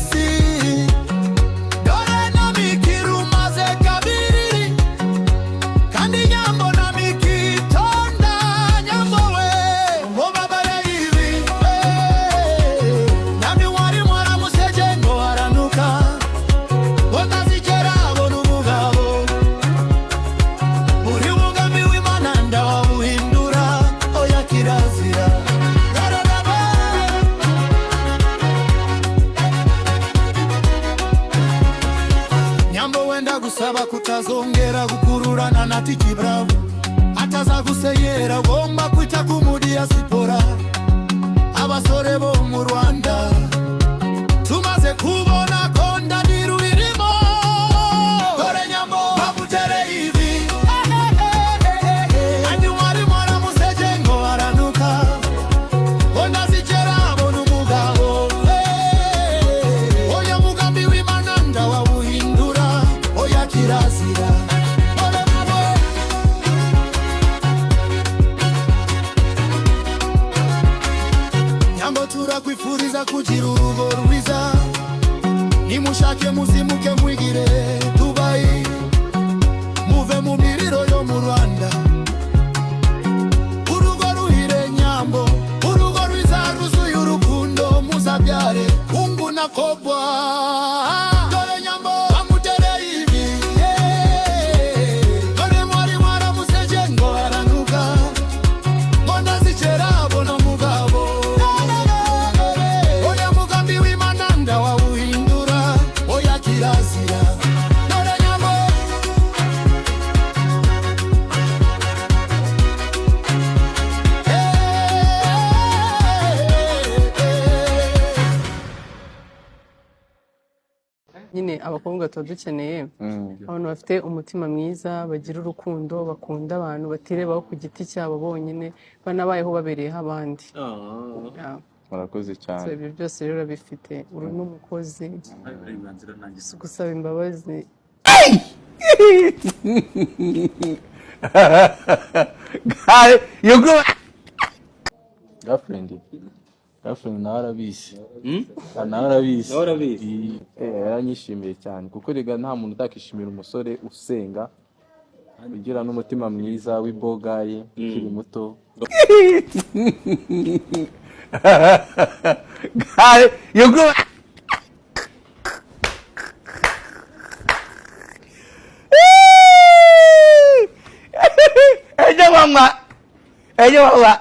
isi. Dore na Miki rumaze kabiri, kandi Nyambo na Miki tonda. Nyambo we, ngo babare ibi. Nyambi wari mwaramuseje ngo aranuka, ngo ntazigera abona umugabo. Uri mugambi w'Imana ndawuhindura? Oya, kirazira. Rararaba. Nyambo, wenda gusaba kutazongera gukururana na Titi Bravo, atazagusenyera. Ugomba kwita ku mu diaspora, abasore bo mu Rwanda tumaze kubona ko ndadiru irimo. Dore Nyambo bamutere ivi, andi wari mwaramuseje ngo aranuka, ngo ntazigera abona umugabo. Oya, mugambi w'Imana ndawawuhindura? Oya, kirazira. Ole mabo. Nyambo, turakwifuriza kugira urugo rwiza. Nimushake muzimuke mwigire Dubai, muve mu miriro yo mu Rwanda. Urugo ruhire Nyambo, urugo rwiza ruzuye urukundo, muzabyare hungu na kobwa. Dore Nyambo bamutere ivi, yeah. Dore mwari mwaramuseje ngo aranuka, ngo ntazigera abona umugabo. Oya, mugambi w'Imana ndawawuhindura? Oya, kirazira. Dore Nyambo. Nyine abakobwa tuba dukeneye abantu bafite umutima mwiza, bagira urukundo, bakunda abantu, batirebaho ku giti cyabo bonyine, banabayeho babereyeho abandi. Yeah. Murakoze So cyane. ibyo byose rero urabifite, uri n'umukozi. Uburenganzira nanjye. Si gusaba imbabazi. Guy, you go. Girlfriend nawe arabizi. Nawe arabizi. Nawe arabizi. Yaranyishimiye cyane, kuko rega nta muntu utakishimira umusore usenga, ugira n'umutima mwiza, w'ibogaye, ukiri muto. Guy, you go. Ẹ jẹ́ wọ́n wá. Ẹ jẹ́ wọ́n wá.